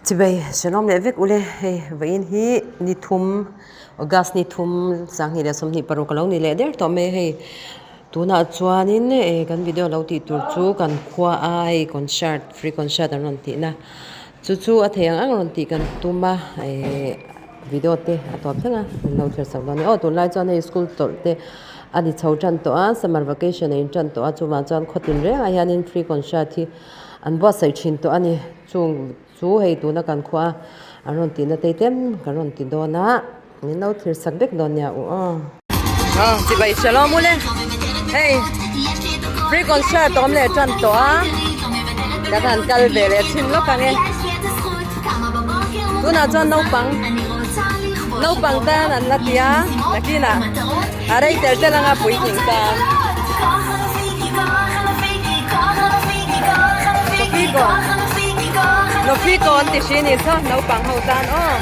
Chibei hrenawm leh vek ule hei vawiin hi ni thum August ni thum 2026 a lo ni leh der tawh mai a hei tunah chuanin eh kan video lo tih tur chu kan khua a hei concert free concert an rawn tih na chu chu a thei ang ang rawn tih kan tum a eh video te a tawp thleng a an lo thlir sak dawn a ni aw tunlai chuan hei school tawlh te a ni chho tan tawh a summer vacation a in tan tawh a chuvang chuan khaw tin rengah hianin free concert hi an buatsaih thin tawh a ni. Chung chu hei tuna kan khua an rawn tihna tei tlem kan rawn ti dawn a, min lo thlir sak vek dawn nia u aw. Chibai shalom ule hei free concert awm leh tan tawh a kan han kal ve leh chhin lawk ang e tunah chuan naupang naupang tan an la ti a nakinah a rei tel tel anga puitling tan. Coffee ko an ti hri ni saw naupang ho tan aw.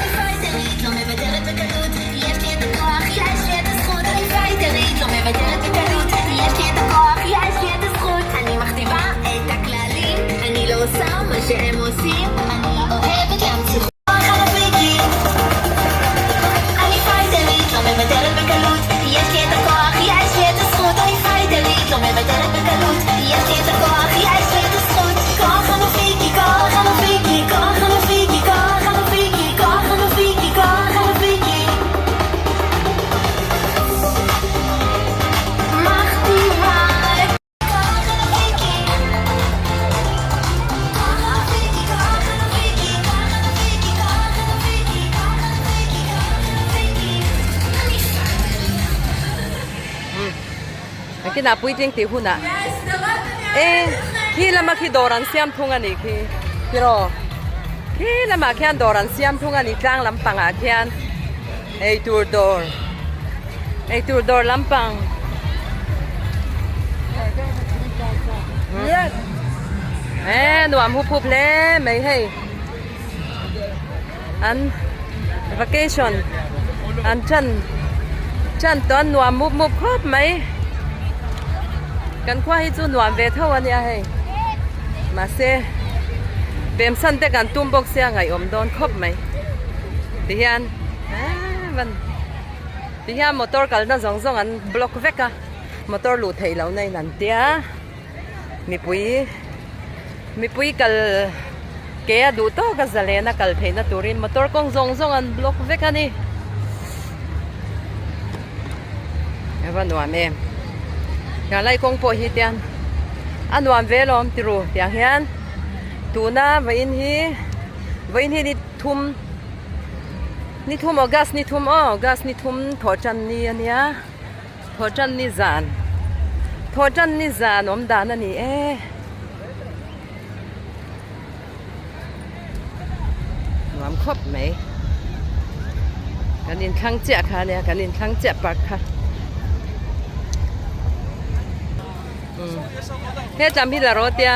Nakinah puitling tih hunah e khi lama khi dawr an siam thung a nih khi tiraw khi lamah khian dawr an siam thung a ni tlang lampangah khian eitur dawr. Eitur dawr lampang e nuam hup hup hle mai hei an vacation an tan tan tawh a nuam mup mup khawp mai kan khua hi chu nuam ve tho a nia hei mahse pemsan te kan tum bawk sia ngaihawm dawn khawp mai tihian eee. Ti hian motor kalna zawng zawng an block vek a motor luh theih lohna in an tia mipui mipui kal ke a duh tawk a zalen a kal theihna turin motor kawng zawng zawng an block vek a ni a va nuam em helai kawng pawh hi tian a nuam ve lawm tiru tiang hian tuna vawiin hi vawiin hi ni thum. Ni thum August ni thum aw August ni thum thawh tan ni a nia thawh tan ni zan thawh tan ni zan awm dan a ni e nuam khawp mai kan inthlang chiah kha a nia kan inthlang chiah park kha hetlam hi la rawh tia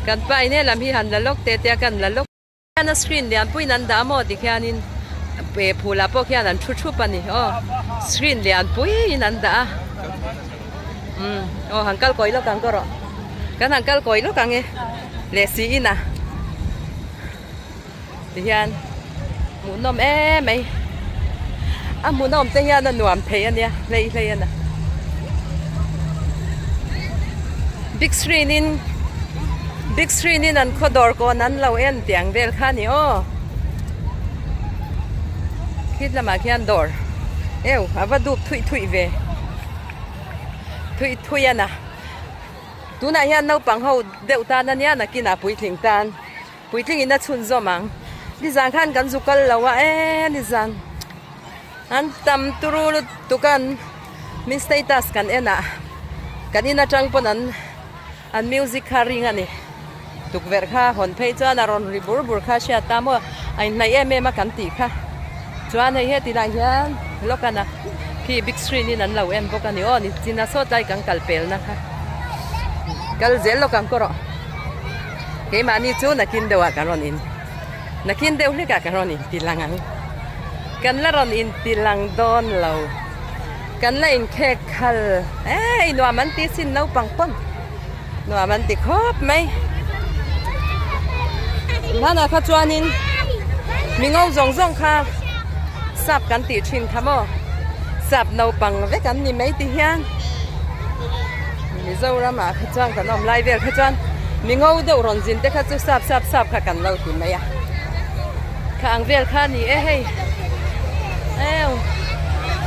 kan pa in helam hi han la lawk teh tia kan la lawk. Hian a screen lian puiin an dah maw ti khianin pe phul ah pawh khian an thu thup a ni aw screen lian puiin an dah a umm aw han kal kawi lawk ang ka rawh kan han kal kawi lawk ang e leh si in a ti hian hmuhnawm em mai a hmuhnawm te hian a nuam thei a nia hlei hlei a na big screen in big screen in an khaw dawr kawn an lo en tiang vel kha a ni aw khit lamah khian dawr eu a va dup thuih thuih ve thuih thuih a na tunah hian naupang ho deuh tan a nia nakinah puitling tan. Puitling in a chhunzawm ang. Nizan khan kan zu kal lo a e nizan an tam turu lutuk a an min status kan en ah kan in atang pawn an an music kha ring a ni. Tukverh kha hawn phei chuan a rawn ri bur bur kha a hriat ta maw a inhnaih em em a kan tih kha. Chuan hei heti lai hian lawk a khi big screen in an lo en bawk a ni aw nichina sawtlai kan kal pelna kha kal zel lawk ang kaw rawh. Keimahni chu nakin deuhah kan rawn in nakin deuh hlekah kan rawn inti lang ang. Kan la rawn inti lang dawn lo. Kan la inkhek khal ei nuam an ti sin naupang pawn nuam an ti khawp mai. Hmanah kha chuanin mi ngo zawng zawng kha sap kan tih thin kha maw sap naupang vek an ni mai ti hian Mizoramah kha chuan kan awm lai vel kha chuan mi ngo deuh rawn zin te kha chu sap sap sap kha kan lo ti mai a kha ang vel kha a ni e hei eu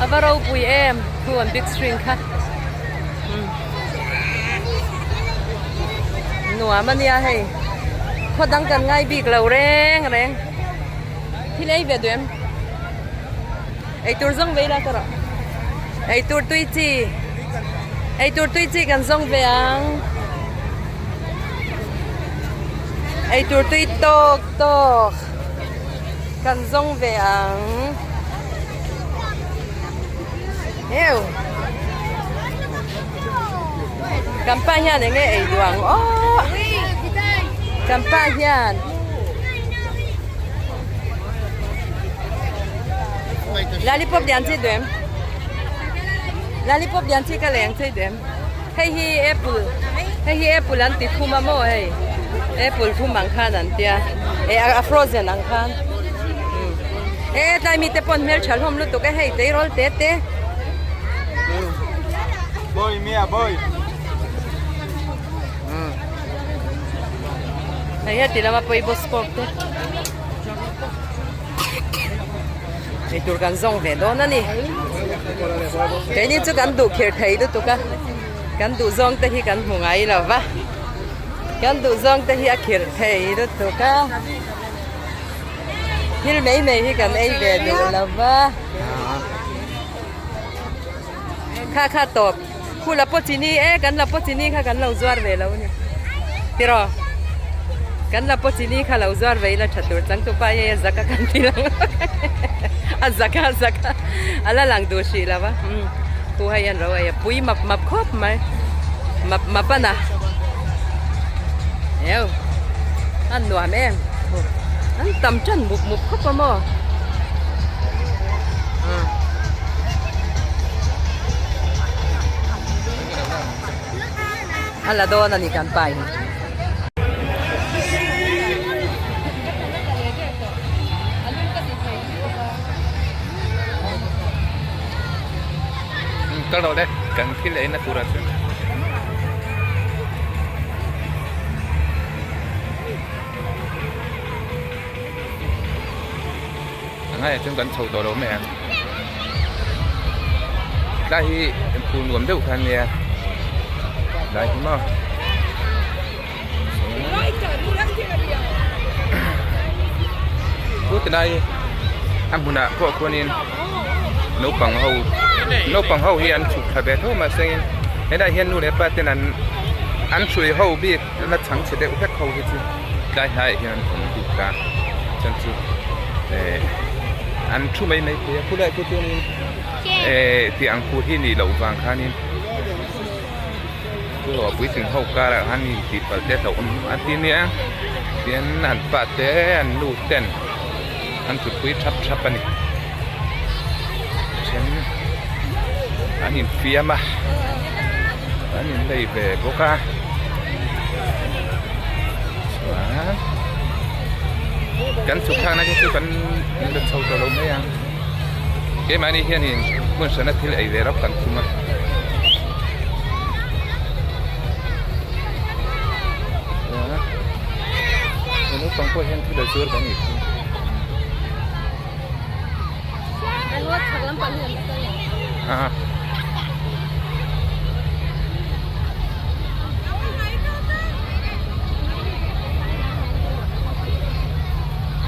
a va ropui em thu an big screen kha. Nuam a nia hei khaw dang kan ngai bik lo reng reng thil ei ve duh em eitur zawng ve ila ka rawh eitur tui chi eitur tui chi kan zawng ve ang eitur tui tawk tawk kan zawng ve ang. Heu Kan pa hian enge ei duh ang aw Kan pa hian Lollipop lian chi duh em Lollipop lian chi ka leng chei duh em Hei hi apple hei hi apple an ti thum a maw hei apple thum ang khan an tia eh a frozen ang khan e tlai mite pawn hmeltha hlawm lutuk e hei tleirawl te te. Boy mia boy. Hei heti lama pawimawh sport te. Eitur kan zawng ve dawn a ni. Keini chu kan duh khir thei lutuk a, kan duh zawng te hi kan hmu ngai lo va, kan duh zawng te hi a khir thei lutuk a, thil mai mai hi kan ei ve duh lo va. Kha kha tawp, khu la pawh chini e, kan la pawh chini kha kan lo zuar ve lo a ni. Tiraw? Kan la pawh chini kha lo zuar ve ila tha tur changtupa hei a zak a kan ti lang a zak a zak a a la lang duh hrih lo va umm khu hei an ro ei a pui map map khawp mai map map a na eu a nuam em an tam tan mup mup khawp a maw. A la dawn a ni kan pa in. Kal rawh le kan thil ei na turah chuan. A ngaiah chuan kan chho tawh lo mai ang tlai hi phul nuam deuh kha ania tlai hi maw chu tilai a hmunah pawh khuanin naupang ho naupang ho hi an chhuk thla ve tho mahse helaiah hian nu leh pa ten an an hrui ho bik la chhang chhe deuh hlek ho hi chu tlai hnaiah hian an awm bik a chuan chu eh an thu mai mai thei a khulaiah te chuanin eh tih ang phur hi nih loh vang khanin chu puitling ho karah khan in tih palh te hlauh awm an ti nia tian an pa te an nu ten an thutpui thap thap a ni then an infiam a an inlei ve bawk a chuan kan chhuk thlakna hi chu kan la chho tawh lo mai ang keimahni hianin hmun hrana thil ei ve rap kan thum a. Naupang pawh hian thil a zuar kan nih chu. A.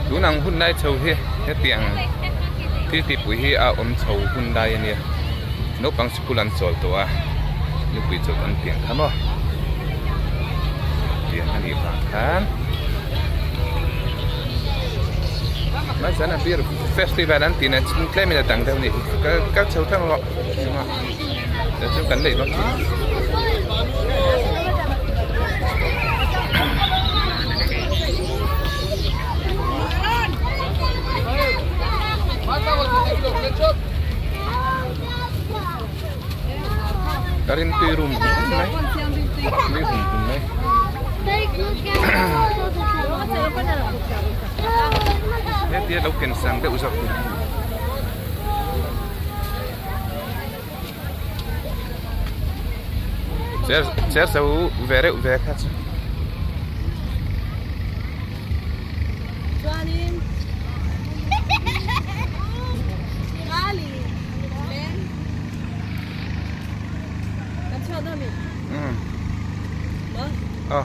Tun ang hun lai chho hi hetiang thil tihpui hi a awm chho hun lai a nia. Naupang sikul an chawl tawh a, nupui chawlh an pian kha maw? Pian a nih vang khan Hmaizana beer festival an tih nen chuan tlemin a dang deuh a nih hi kal kal chho thang rawh chu kan neih dawn thin. Ka rin tui rum hum hum mai tui hum hum mai. Tia lo ken sang deuh zawk tur. Cher cher zo ve reuh ve kha chu. Chuanin Kan chhuat dawn mi? Umm. Aw.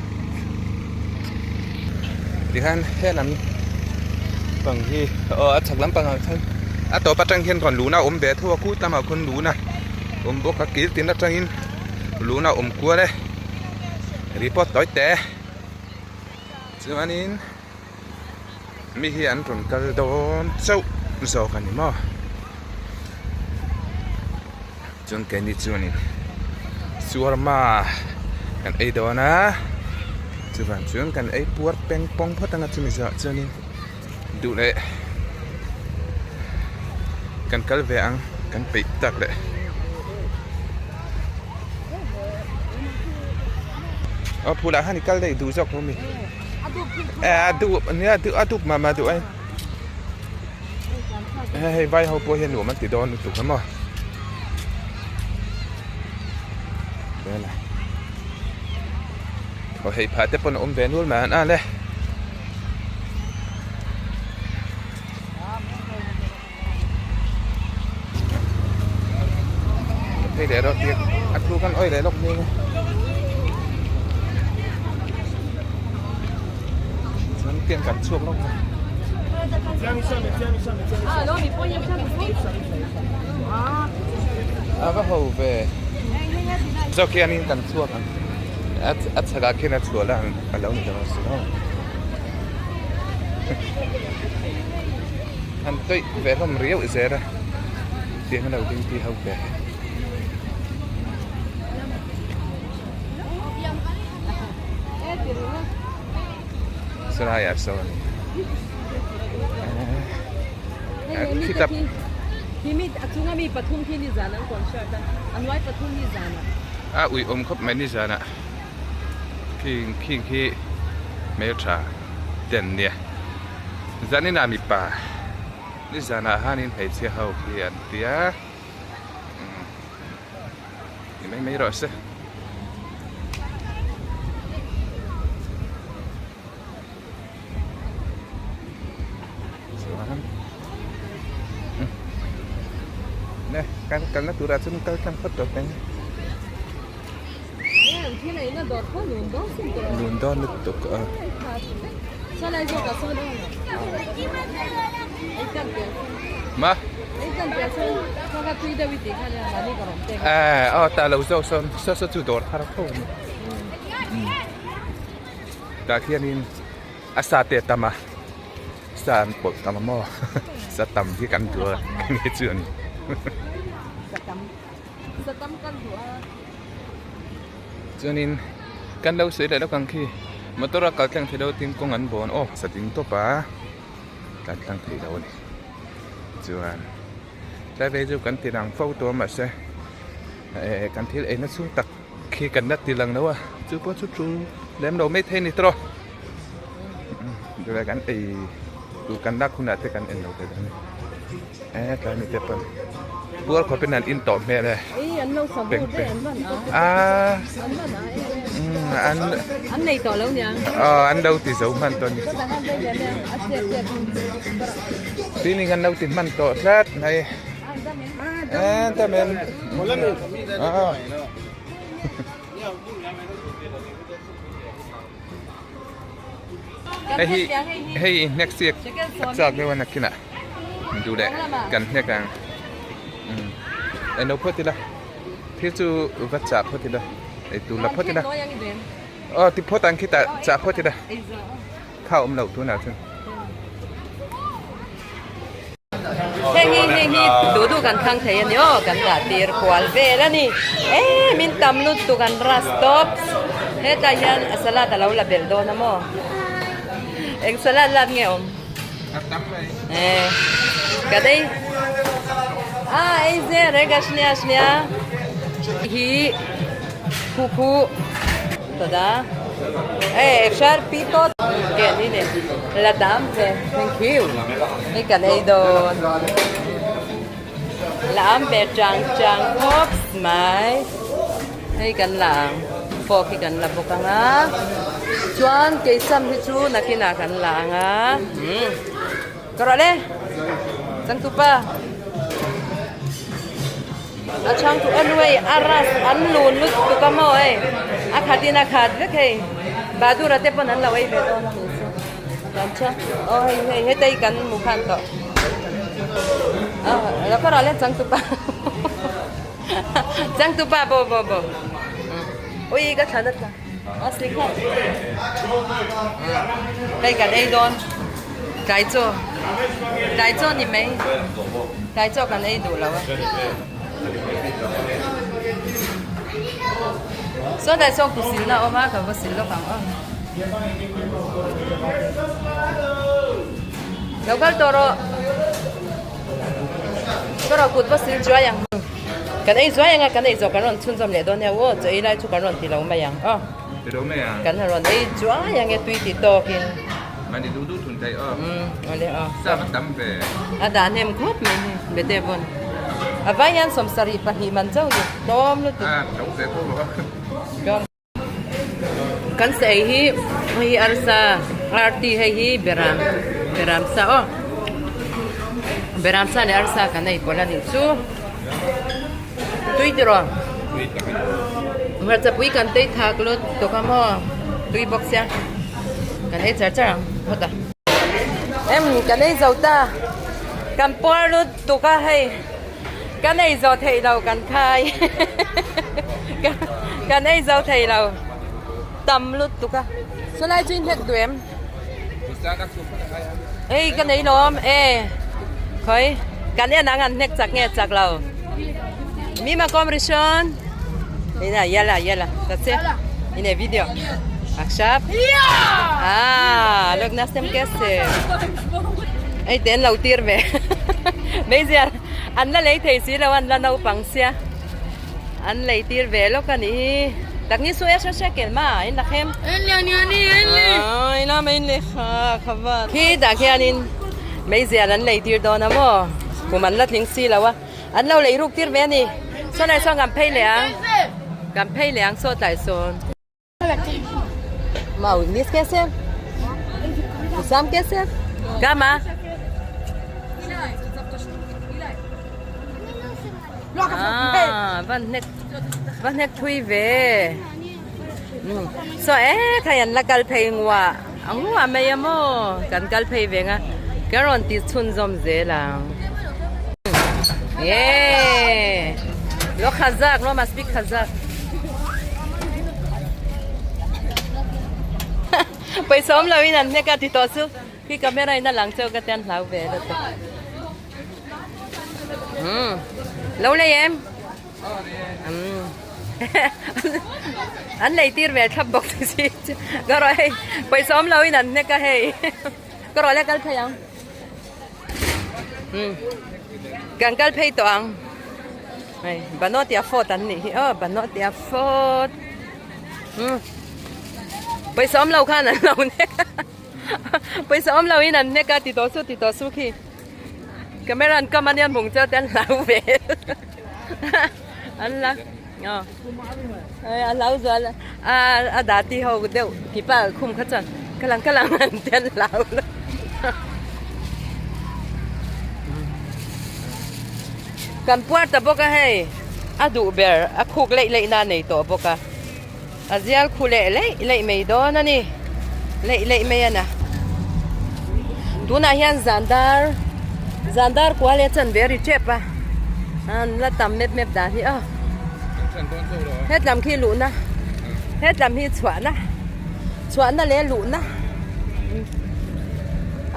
Tikhan he lam pang hi aw a chhak lampang ah khan a tawp atang hian rawn luhna a awm ve tho a kut lamah khawn luhna awm bawk a kil tin atangin luhna a awm kual e report tawi te chuanin mi hi an rawn kal dawn chauh zawk a ni maw chuan keini chuanin shawarma kan ei dawn a chuvang chuan kan ei puar peng pawng phawt anga chumi zawh chuanin duh leh kan kal ve ang kan peih tak leh. Aw phulah khan i kal daih duh zawk lo mi. A duh nia a dup mah mah duh ai. Hei hei vai ho pawh hian nuam an ti dawn lutuk a maw. Vela. Aw hei phah te pawn a awm ve nual mai an a le. Phei leh rawh tia a thu kan awih leh lawk nia chuan tiang kan chhuak lawk a. A va ho ve zawk hianin kan chhuak ang a chhakah khian a chhuah la a lo ni ta si lo. An tawih ve hlawm riau zel a tiang a lo ding ti ho ve salai ah sawn khitap a ui awm khawp mai nizan ah khing khing khi hmeltha te an nia. Zaninah mipa nizanah hanin hmeichhia ho khi an tia ni mai mai rawh se. Chuan ne kan kalna turah chuan kal tlang phawt tawh teng. Lun dawn lutuk a. Ma. Eh, oh ta lo zawk sawn saw saw chu dawr thar tho a ni. Tah khianin a sa te a tam a, sa an pawlh tam a maw sa tam hi kan duh a ka ni chu a ni. Chuanin kan lo sawi leh lawk ang khi motor a kal tlang thei lo tin kawng an bawn aw sa ding tawp a kan tlang thei lo a ni chuan tlai vei chu kan ti lang fo tawh a mahse eh kan thil eina chhung tak khi kan la ti lang lo a chu pawh chu tul lem lo maithei a ni tawh kan ei tur kan lak hunah te kan en lo thei dawn a ni. Eh tlai mi te pawn puar khawp in an in tawh hmel e peng peng a an an nei tawh lo niang aw an lo ti zo hman tawh ni tini kan lo ti hman tawh tlat mai eh ta men a Hei hi hei hnek siak a chak deuh a nakinah duh leh kan hnek ang umm eng lo phawt ila thil chu va chah phawt ila eitur la phawt ila aw ti phawt ang khitah chah phawt ila kha awm loh tunah chuan. Heng hi heng hi duh duh kan thlang thei a ni aw kan dah tir kual vel a ni em in tam lutuk an ras tawp hetlai hian a salad a lo la belh dawn a maw eng salad lak nge awm eh ka dei a ei zel reng a hnia hnia hi khu khu toda. Eh, אפשר פיתות? כן, הנה. לדם זה. Thank you. Hei kan ei dawn. La am ve chang chang khawp mai. Hei kan la ang. Fork hi kan la bawk ang a. Chuan keisam hi chu nakinah kan la ang a. Umm. Ka rawh le. Changtupa. A chhang chu anu hei a ras an lun lutuk a maw hei a khat in a khat vek hei Bahadura te pawn an lo ei ve dawn a ni chu kan chha aw hei hei heta hi kan hmu khan tawh a lo kawrah le changtupa changtupa bo bo bo ui ka thlan a tla a slik kha hei kan ei dawn tlai chaw tlai chaw ni mai tlai chaw kan ei duh lo a saw tlai chaw kut silna a awm a ka va sil lawk ang aw lo kal tawh rawh ka rawh kut va sil chuai ang kan ei zuai ang a kan ei zawh kan rawn chhunzawm leh dawn nia aw chaw ei lai chu kan rawn ti lo mai ang aw ti lo mai ang kan rawn ei chuai ang e tui ti tawkin Mahni duh duh thun theih aw. Umm awle aw. Sa va tam ve. A dah hnem khawp mai hei bete vawn. A vai hian 72 man chauh ni tlawm lutuk. A to ve pawh lo a. Tlawm. Kan sa ei hi hei hi arsa arti hei hi beram beram sa aw. Beram sa leh arsa kan ei pawlh a nih chu. Tui tiraw? Tui tak a ni. Hmarcha pui kan tei thak lut tuk a maw? Tui bawk sia. Kan ei char char ang phawt a. Em kan ei zo ta. Kan puar lut tuk a hei. Kan ei zo thei lo kan khai. Kan ei zo thei lo. Tam lut tuk a. Saw lai chu in hek duh em? Hei ka nei lawm e khawi kan en ang an hnek chak nge chak lo mi makom rishon ina yala yala ta che ine video akshap ah lok nastem kese ei ten lo tir ve meizial an la lei thei si lo an la naupang sia An lei tir ve lawk a nih hi. Tak ni su esha shekel ma in la khem. Ai la mai le kha khavan. Khi tah khianin meizial an lei tir dawn a maw? Kum an la tling si lo a. An lo lei ruk tir ve a ni. Saw lai sawn kan phei leh ang. Kan phei leh ang saw tlai sawn. Mau English kesef? Usam kesef? Kama? Ah, van hnek van hnek thui ve. So e khai an la kal phei ngua angua mai a maw kan kal phei ve nga ka rawn ti chhunzawm zel ang. Ye lo khazak lo maspeak khazak. Pawisa awm lo in an hnek a ti tawh chu khi camera in a lang cheu ka tian hlau ve lutuk. Umm lo lei em? Umm an lei tir ve thlap bawk si chu ka rawh hei pawisa awm lo in an hnek a hei ka rawh le kal phei ang. Umm kan kal phei tawh ang hei Banotia fort an nih hi aw Banotia fort umm pawisa awm lo khan an lo hnek a pawisa awm lo in an hnek a ti tawh su ti tawh su khi camera an kam ania hmung chu te an hlau ve an la aw hei a hlau zual a a dati ho deuh kipa khum kha chuan ka lang ka lang an ti an hlau lo kan puar ta bawk a hei a duh ber a khuk leih leih na nei tawh bawk a a zial khu leh leih leih mai dawn a ni leih leih mai a na tunah hian zan dar zan dar kual leh chanve a ri tep a an la tam mep mep dan hi aw hetlam khi luhna hetlam hi chhuahna chhuahna leh luhna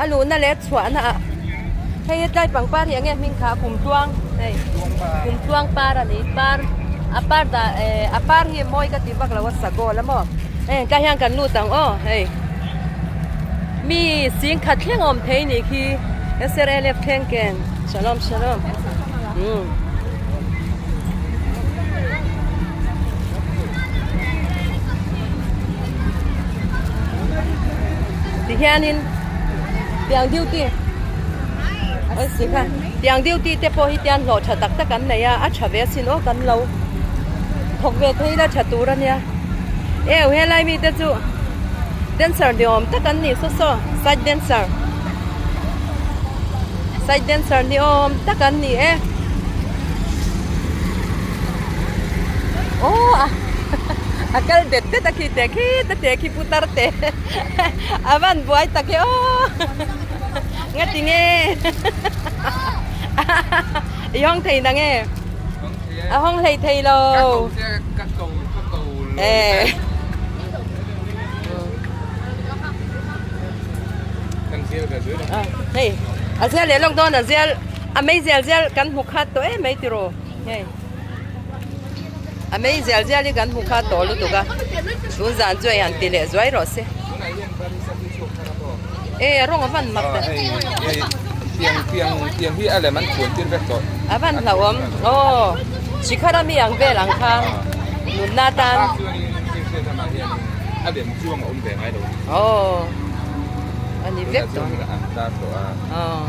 a luhna leh chhuahna ah hei hetlai pangpar hi enge hming kha kumtluang hei kumtluang par a ni par a par dah eh a par hi mawi ka ti vak lo a sago la maw hei tlai hian kan lut ang aw hei mi singkhat thleng a awm thei nih khi eser elef thleng ken shalom shalom umm. Tihianin tiang duty oi si kha tiang duty te pawh hi tian hlawh tha tak tak an nei a a tha ve asin aw kan lo thawk ve thei la tha tur ania eu helai mi te chu dancer ni awm tak an ni saw saw side dancer side dancer ni awm tak an ni e aw a a kal det det a khi te khi te te khi putar te a van buai tak e aw nga ti nge i hawng thei na nge a hawng hlei thei lo e hei a zial leh lawk dawn a zial a mei zial zial kan hmu khat tawh em mai tiraw hei a mei zial zial hi kan hmu khat tawh lutuk a tun zan chu hei han ti leh zuai rawh se e a rawng a van mak ta a van hlauhawm aw sikhat a mi ang vel ang kha nunna tan aw a ni vek tawh aw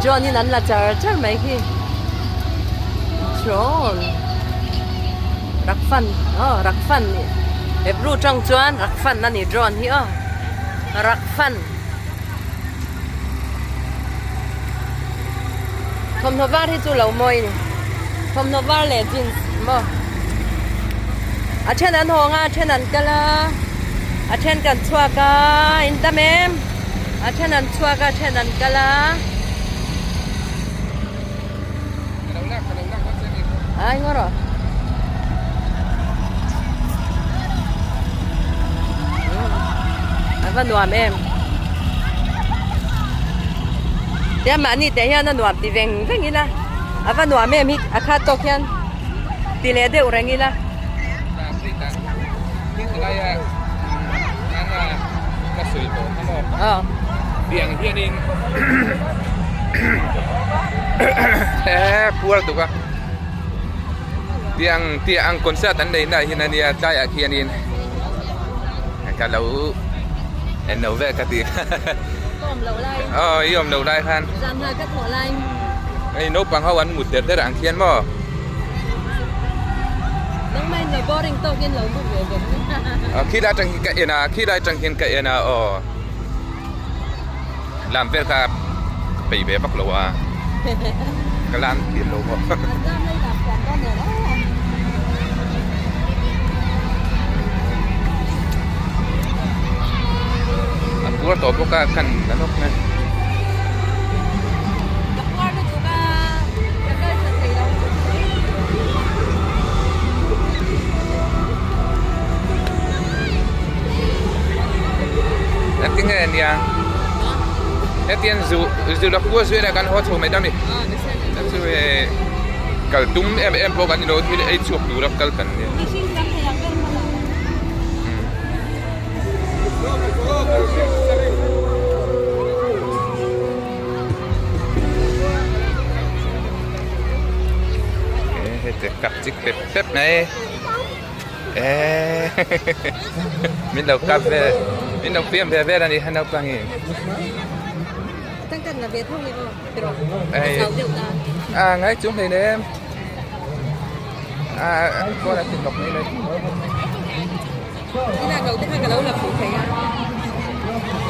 drone in an la char char mai khi drone rak fan aw rak fan hebrew tang chuan rak fan a ni drone hi aw rak fan. Thawmhnaw var hi chu lo mawi a ni thawmhnaw var leh jeans maw a then an hawng a a then an kal a a then kan chhuak a in tam em a then an chhuak a a then an kal a ai ngaw rawh a va nuam em tia mahni teh hian a nuam ti veng veng ila a va nuam em hi a khat tawk hian ti leh deuh reng ila. Eee puar tuk a tiang tiang concert an nei na ah hian ania tlai ah khianin ka lo en lo vel ka ti aw i awm lo lai khan hei naupang ho an mut der der ang khian maw. Khilai atang hi ka en a khilai atang hian ka en a aw. Lam vel kha ka peih ve vak lo a, ka lam thiam lo maw. A puar tawh bawk a khan la lawk mai. Engtin nge nia hetiang zu zu la khua zui kan haw chho mai ta mi chu e kal tum em em pawh kan ni lo thil ei chhuak tura kal kan nia. Hete kap chik pep pep mai. Min lo kap ve min lo fiam ve vel a ni naupang in a ngai chung hlei nem a kawn a ti hnawk mai mai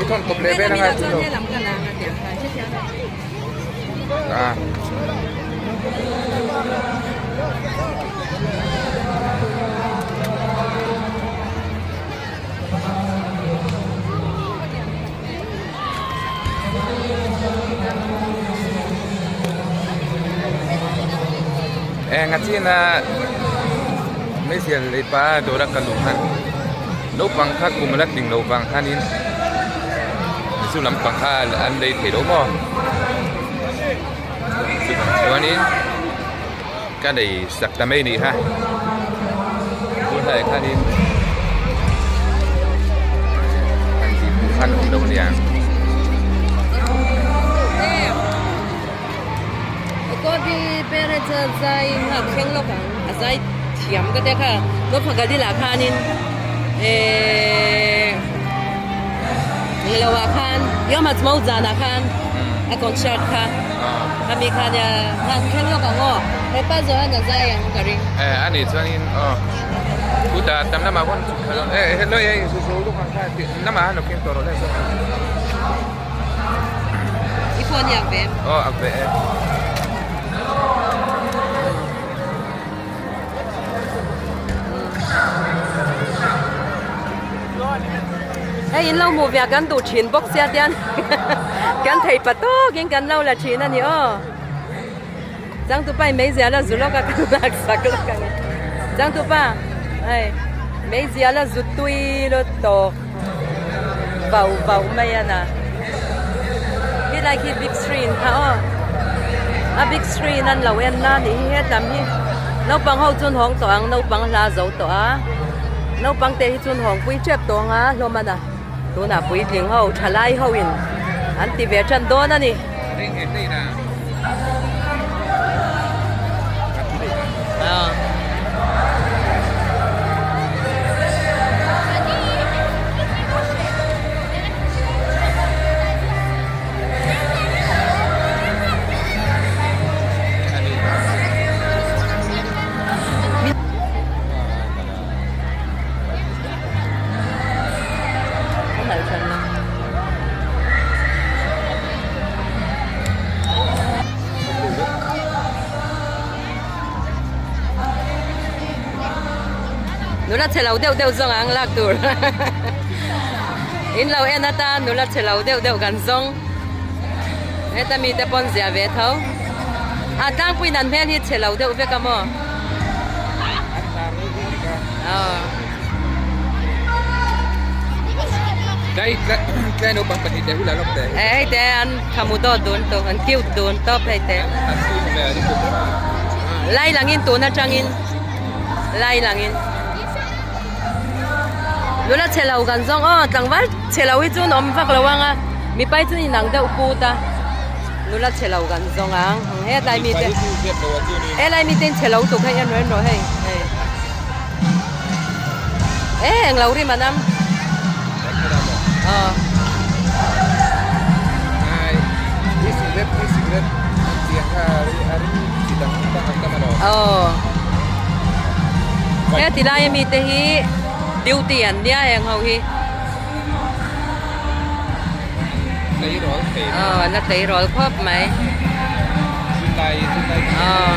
i thawn kawp leh vel a ngai chu lo a. Eng a chin a hmeichhia leh pa dawr a ka luh khan naupang kha kum a la tling lo vang khanin chu lampang kha an lei thei lo maw chuvang chuanin. Ka nei sak ta mai nih kha tunah khanin han tih pawh khan a awm lo ania. thiam ka tia kha North Phagadil ah khanin ehh englo ah khan Yom Ha'atzmaut zanah khan a concert kha khami kha nia han thleng lawk ang aw hepa zawh hian a zai ang ka ring. Eh a nih chuanin aw chutah tam lamah khawn chhuk thla dawn eh hello hei zu zo luk ang kha lamah han lo keng tawh rawh le zawk ang. I phone hi ak ve em? Aw ak ve e. Hei in lo hmuh ve a kan duh thin bawk sia tian kan thei pa tawkin kan lo la thin a ni aw changtupa in meizial a zu lawk a kan lak sak lawk ang e changtupa hei meizial a zu tui lut tawk vauh vauh mai a na helai khi big screen kha aw a big screen an lo en na nih hi hetlam hi naupang ho chu an hawng tawh ang naupang hla zo tawh a naupang te hi chu an hawng pui tep tawh ang a hlawm a na tunah puitling ho thalai ho in an ti ve tan dawn a ni. Nula chhe lo deuh deuh zawng ang lak tur in lo en atan nula chhe lo deuh deuh kan zawng heta mite pawn zia ve tho a tlangpuiin an hmel hi chhe lo deuh vek a maw. Hei te an thamu dawt dun tawh an cute dun tawp hei te lai langin tun atangin lai langin nula chhe lo kan zawng aw tlangval chhe lo hi chu an awm vak lo ang a mipa hi chu inang deuh put a nula chhe lo kan zawng ang hetlai mite helai mite in chhe lo tuk hei en rawh en rawh hei hei. Eh englo rim an am aw. Aw he ti lai ami te hi duty an nia heng ho hi aw an la tleirawl khawp mai aw.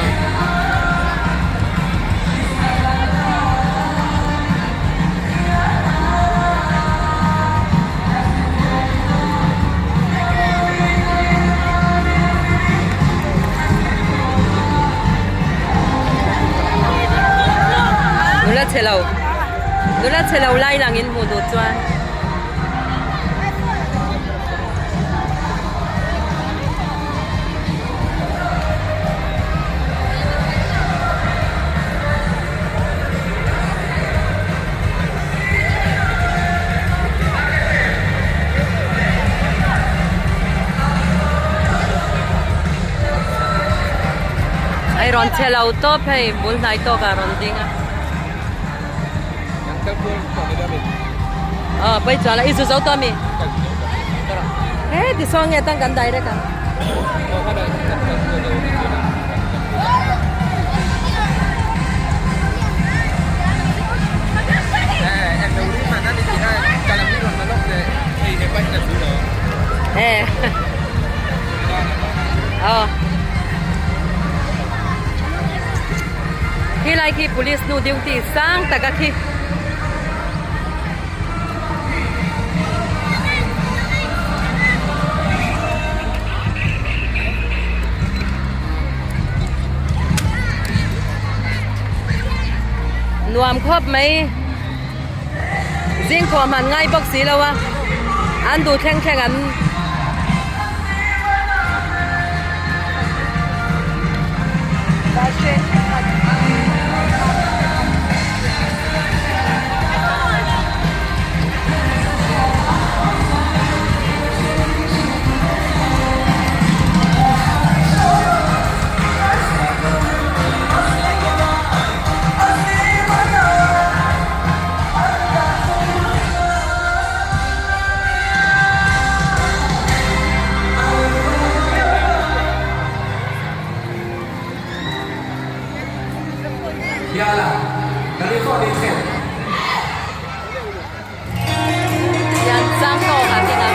Nula chhe lo nula chhe lo lai lang in hmuh duh chuan. Hei rawn chhe lo tawp hei bul hnai tawk ah rawn ding a. Aw pawi chuan a i zu zo tawh ami? He ti sawn nge tang kan direct ang. Eh. Aw. Khi lai khi police nu duty sang tak a khi. Nuam khawp mai zing thawh hman ngai bawk si lo a an duh thleng thleng an Tian sang tawk a ding a.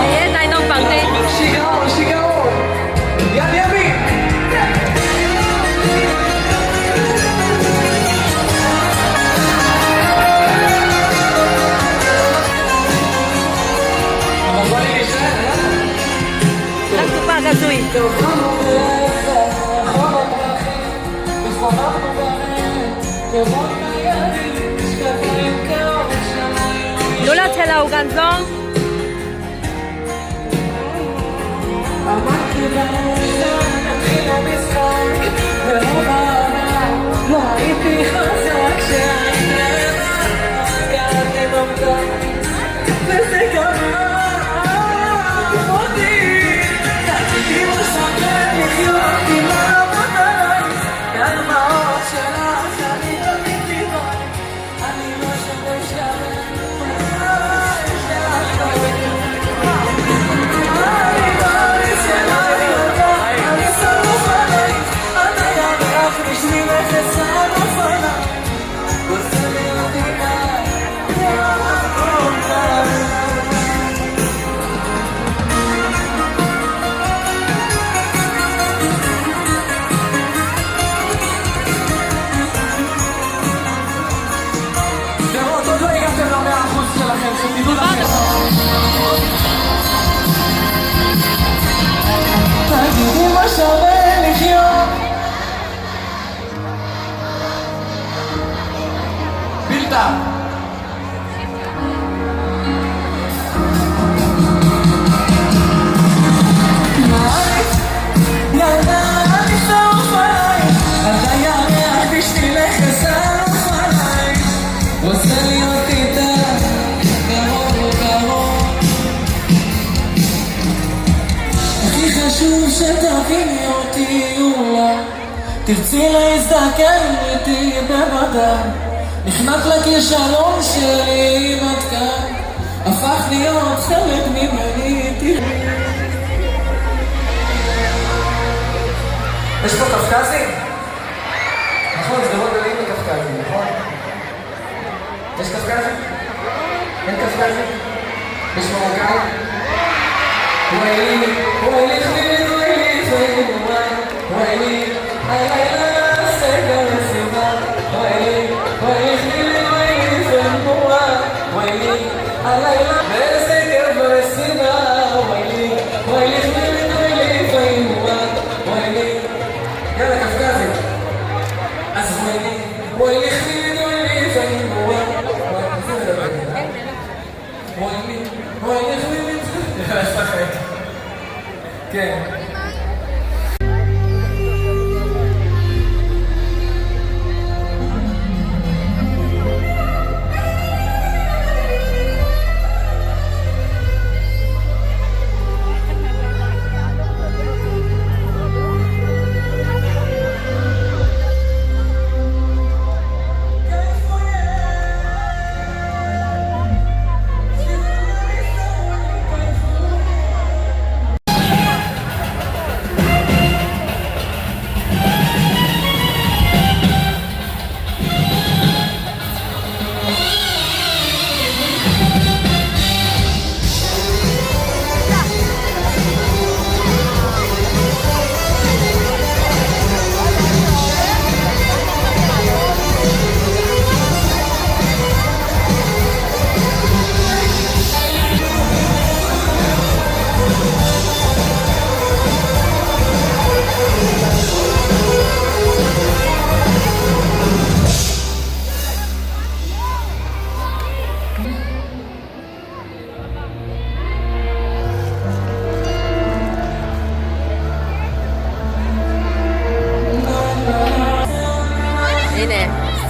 Ni e tlai naupang te. Langtupa ka zui. Nula chhelo kan zawng.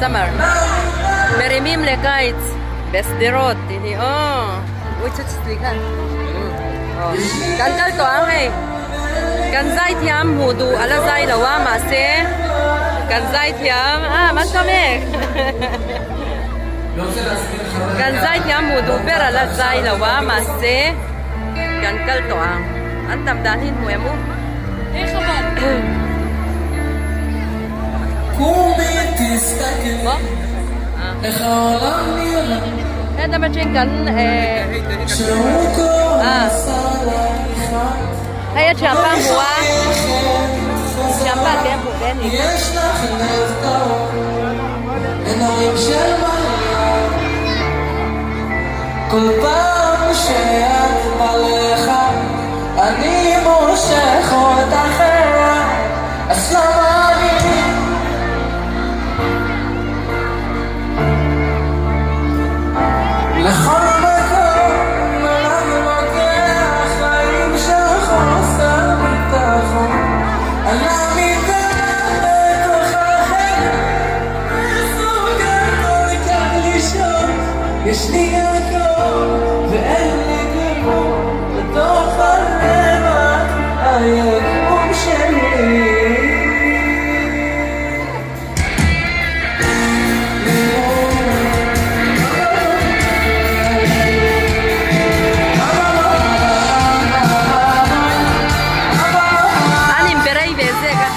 Summer Merimim le Kites Besderot tih hi aw ui chu chutih khan aw kan kal tawh ang hei kan zai thiam hmuh duh a la zai lo a mahse kan zai thiam a man ta mek kan zai thiam hmuh duh ber a la zai lo a mahse kan kal tawh ang an tam dan hi hmu em u. Heta atang kan eh ah hei a thianpa hmu a thianpa te a hmuh ve a ni kha. An inpe rei ve zek a.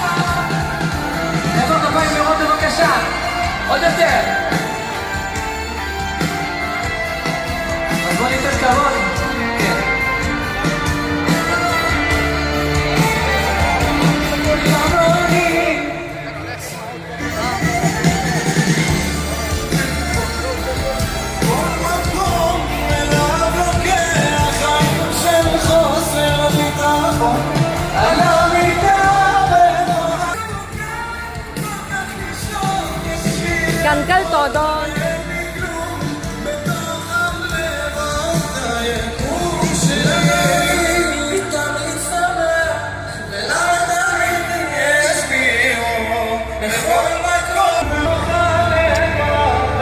Kan kal tawh dawn.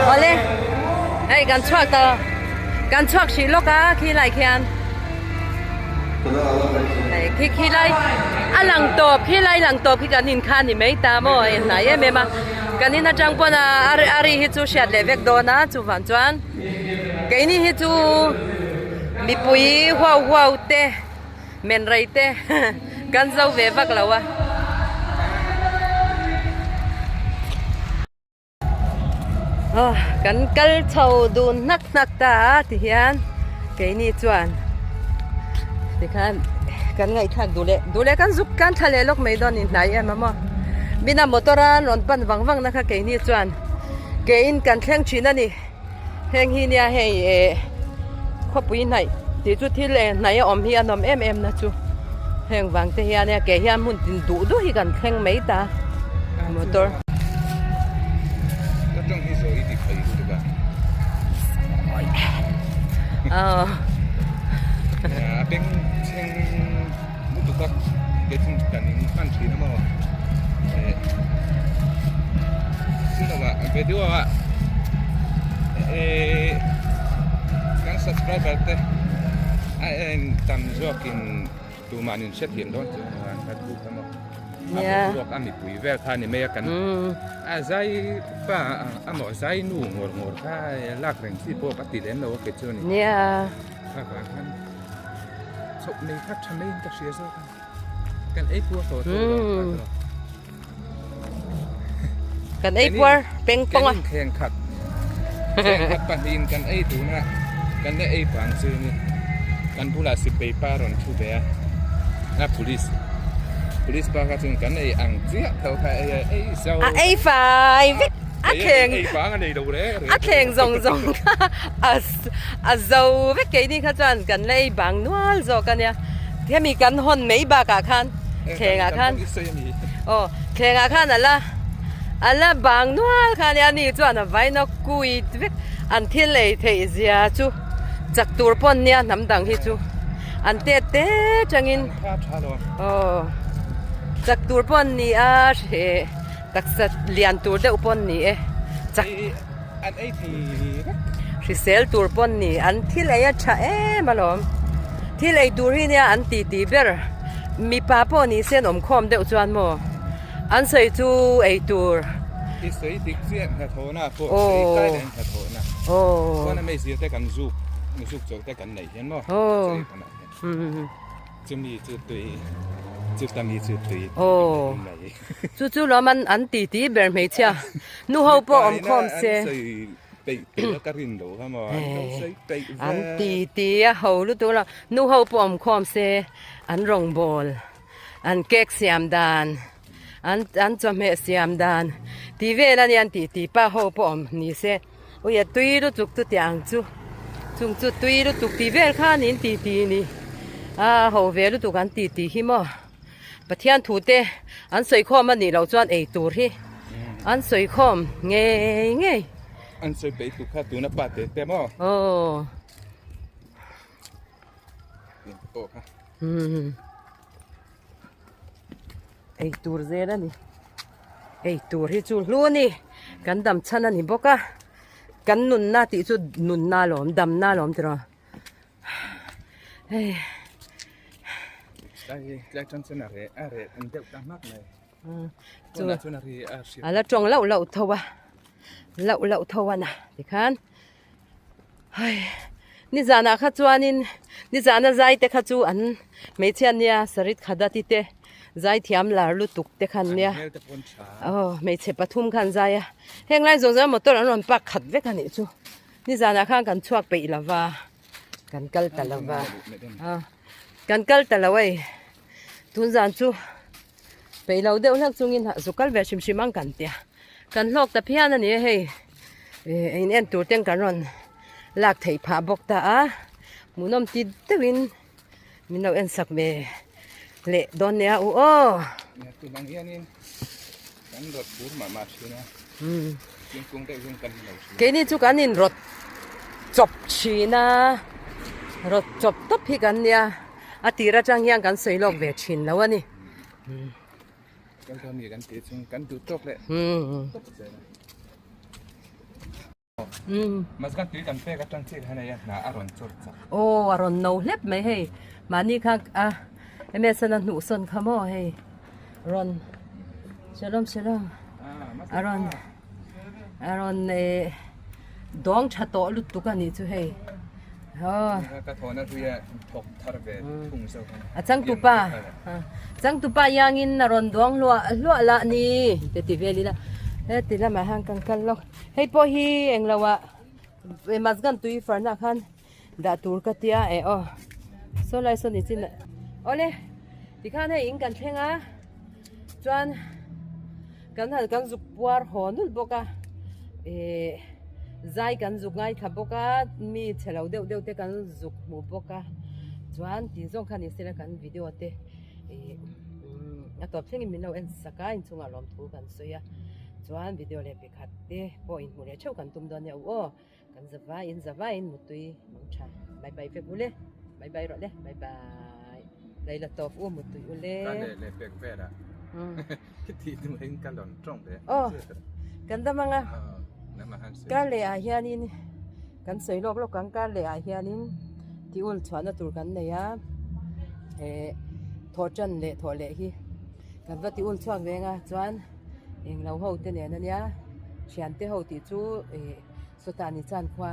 Awle hei kan chhuak ta kan chhuak hrih lawk a khi lai khian hei khi khi lai a lang tawp khi lai lang tawp khi kan in kha a ni mai ta maw a inhnai em em a kan in atang pawn a a ri hi chu hriat leh vek dawn a chuvang chuan keini hi chu mipui huau huau te. Men rei te kan zo ve vak lo a. Aw kan kal chho dun hnak hnak ta a ti hian keini chuan tikhan kan ngaihthlak duh leh duh leh kan zuk kan thla leh lawk mai dawn inhnai em a maw mina motor a rawn pan vang vang na kha keini chuan keiin kan thleng thin a ni. Heng hi nia hei eh khawpui hnaih tih chu thil eh hnaih a awm hi a nawm em em na chu heng vang te hian nia ke hian hmun tin duh duh hi kan thleng mai ta motor. Ka tawng hi zawi i ti phei lutuk a. Aw. A beng chheng lutuk a kei chu kan in hman thin a maw eh chulawah video ah eh kan subscriber te a en tam zawk in tumah in hre thiam dawn chu an hlat buk a maw a boruak a mipui vel kha a ni mai a kan a zai pa a maw zai nu ngawr ngawr kha lak reng chi pawh ka ti lem lo a kei chu a ni. Kha vang khan chhoh nei kha tha mai in ka hria zawk a kan ei puar tawh tawh lo kha tawh kan ei puar peng pawng a kan thleng khat thleng khat pahnih in kan ei tun a kan la ei vang chu ni kan bulah sipai pa rawn thu ve a a police police pa kha chuan kan ei ang chiah tho kha ei a ei zo a ei fai vek a thleng ei vang a nei lo reng a thleng zawng zawng kha a A zo vek keini kha chuan kan la ei bang nual zawk a nia. Hemi kan hawn mai bakah khan thlengah khan aw thlengah khan a la a la bang nual kha a nia. Ani chuan a vaina kui vek an thil ei theih zia chu chak tur pawn nia hnam dang hi chu an tet te tangin aw chak tur pawn ni a hreh taksa lian tur deuh pawn ni e. Chak. An ei thei vek. Hrisel tur pawn ni an thil ei a tha em alawm. Thil ei tur hi nia an ti ti ber. Mipa pawh ni se an awm khawm deuh chuan maw an sawi chu ei tur. I sawi dik chiah hnathawhna pawh sawi kai leh hnathawhna. Chuan a meizial te kan zuk zuk chawlh te kan neih hian maw sawi panah hian. Chumi chu tui chuta mi chu tui mai. Chu chu lawm an an ti ti ber hmeichhia nu ho pawh awm khawm se. An ti ti a ho lutuk lo nu ho pawh awm khawm se an rawngbawl an cake siam dan an an chawhmeh siam dan tih vel a nia an ti ti pa ho pawh awm ni se ui a tui lutuk chu tiang chu chung chu tui lutuk tih vel kha a niin ti ti ni a ho ve lutuk an ti ti hi maw. Pathian thu te an sawi khawm a nih loh chuan ei tur hi an sawi khawm ngei ngei. An sawi peih tuk kha tuna pa te te maw? Aw. Pawh kha. Hmm. Ei tur zel a ni. Ei tur hi chu hlu a ni. Kan dam chhan a ni bawk a. Kan nunna tih chu nunna alawm, damna alawm tiraw. Hei. A la tawng lauh lauh tho a lauh lauh tho a na tikhan hei nizanah kha chuanin nizana zai te kha chu an hmeichhia nia sarit khadati te zaithiam lar lutuk te khan nia aw hmeichhe pathum khan zai a heng lai zawng zawng motor an rawn park khat vek a nih chu. Nizanah khan kan chhuak peih lo va, kan kal ta lo va, kan kal ta lo ei. Tun zan chu peih lo deuh hlak chungin zu kal ve hrim hrim ang kan tia. Kan hlawk ta phian a ni e hei, in en tur ten kan rawn lak theih phah bawk ta a, hmuhnawm ti deuhin min lo en sak ve leh dawn nia u aw. Tunang hianin kan rawt bur mah mah thin a. Thingkung deuh hian kan lo thin. Keini chu kan in rawt chawp thin a, rawt chawp tawp hi kan nia, a tir atang hian kan sawi lawk ve thin lo a ni. Kan mi kan tih chung kan duh tawk leh tawp zel a. Mazgan tui kan pek atang chiah khan hei a hna a rawn chawr chak. Aw a rawn no hlep mai hei mahni kha a Emerson a hnuh sawn kha maw hei rawn shalom shalom a rawn a rawn eh dawng tha tawh lutuk a nih chu hei aw Ka thawhna hluia thawk thar ve thung zawk a. A changtupa changtupa iangin a rawn dawng hluah hluah lah ni te ti vel ila heti lamah hian kan kal lawk. Hei pawh hi englo ah Mazgan tui farna khan dah tur ka tia eh aw saw lai saw ni chin awle tikhan hei in kan thleng a chuan kan han kan zuk puar haw nulh bawk a eh zai kan zuk ngaithla bawk a mi chhe lo deuh deuh te kan zuk hmu bawk a chuan tih zawng kha ni sela kan video te eh a tawp thlengin min lo en sak a inchungah lawmthu kan sawi a chuan video leh. Khat te pawh inhmuh leh theuh kan tum dawn nia u aw kan za vaiin za vaiin mutui mang tha bye bye vek ule bye bye rawh le bye bye Laila tawp u mutui ule Ka leh leh pek vel a khi tih hnu in ka lawn tawng ve aw kan dam anga kar leh ah hianin kan sawi lawk lawk ang kar leh ah hianin ti ul chhuahna tur kan nei a eh thawh tan leh thawh leh hi kan va ti ul chhuak ve anga chuan. Englo ho te nen ania thiante ho tih chu ih sawtah ni chuan khua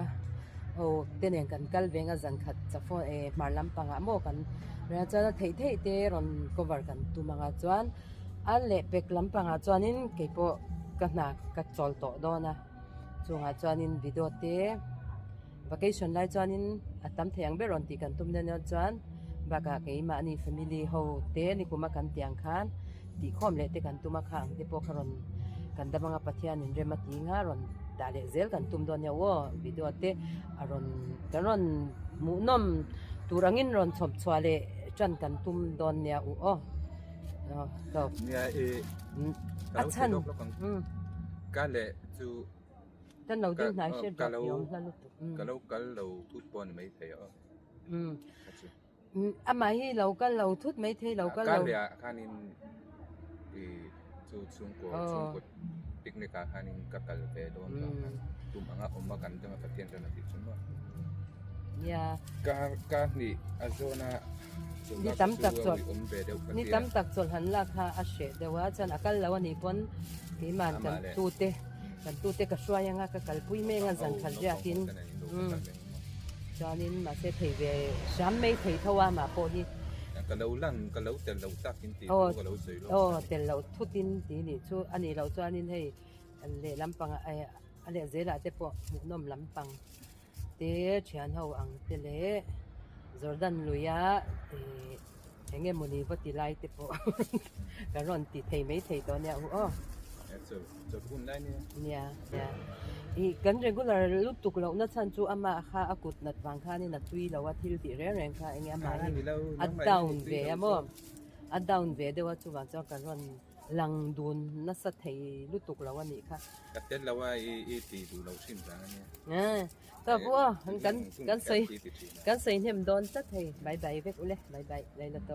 ho te nen kan kal veng a zan khat chafo eh hmar lampangah maw kan rel chuan a theih theih te rawn cover kan tum anga chuan a lehpek lampangah chuanin keipawh ka hna ka chawl tawh dawn a chungah chuanin video te. Vacation lai chuanin a tam thei ang ber rawn tih kan tum dawn nia chuan bakah keimahni family ho te nikuma kan tih ang khan tihkhawm leh te kan tum a kha ang te pawh kha rawn kan dam anga Pathianin rem a tih nga rawn dah leh zel kan tum dawn nia aw video te a rawn kan rawn hmuhnawm tur angin rawn chhawp chhuah leh tan kan tum dawn nia u aw aw Nia i a chhan ka leh chu Kan lo ding hnai hriat bak ni awm hla lutuk. Ka lo kal lo thut pawh a ni maithei a aw. Amah hi lo kal lo thut maithei lo kal lo. Kar leh ah khanin i chu chhungkaw chhungkaw. Picnic ah khanin ka kal ve dawn vang khan tum anga awm a kan dang a Pathian chuan a tih chu maw. Nia. Kar kar hnih a zawn a Ni tam tak chawlh ni tam tak chawlh han lak kha a hreh deuh a chuan a kal lo a nih pawn keimah kan tute kan tute ka hruai anga ka kalpui mek a zan khat riakin umm chuanin mahse thei ve hram mai thei tho a mah pawh hi. Ka lo lan ka lo tel loh takin tih thu ka lo sawi lawk aw tel loh thutin tih nih chu a nih loh chuanin hei lehlam pangah eh a lehzelah te pawh hmuhnawm lampang. Te thian ho ang te leh Jordan luia ih eng nge mawni va ti lai te pawh ka rawn ti thei mai thei tawh ania u aw. Nia nia ih kan regular lutuk loh na chhan chu amah kha a kut nat vang khanin a tui lo a thil tih reng reng kha eng nge amah hi a down ve a maw a down ve deuh a chuvang chuan ka rawn Lang dun nasa thei lutuk lo a nih kha. Ka tel lo a i i ti duh lo hrim vang a nia. Aa ka pu aw kan kan sawi kan sawi hnem dawn tlat hei bye bye vek ule bye bye Laila tawk.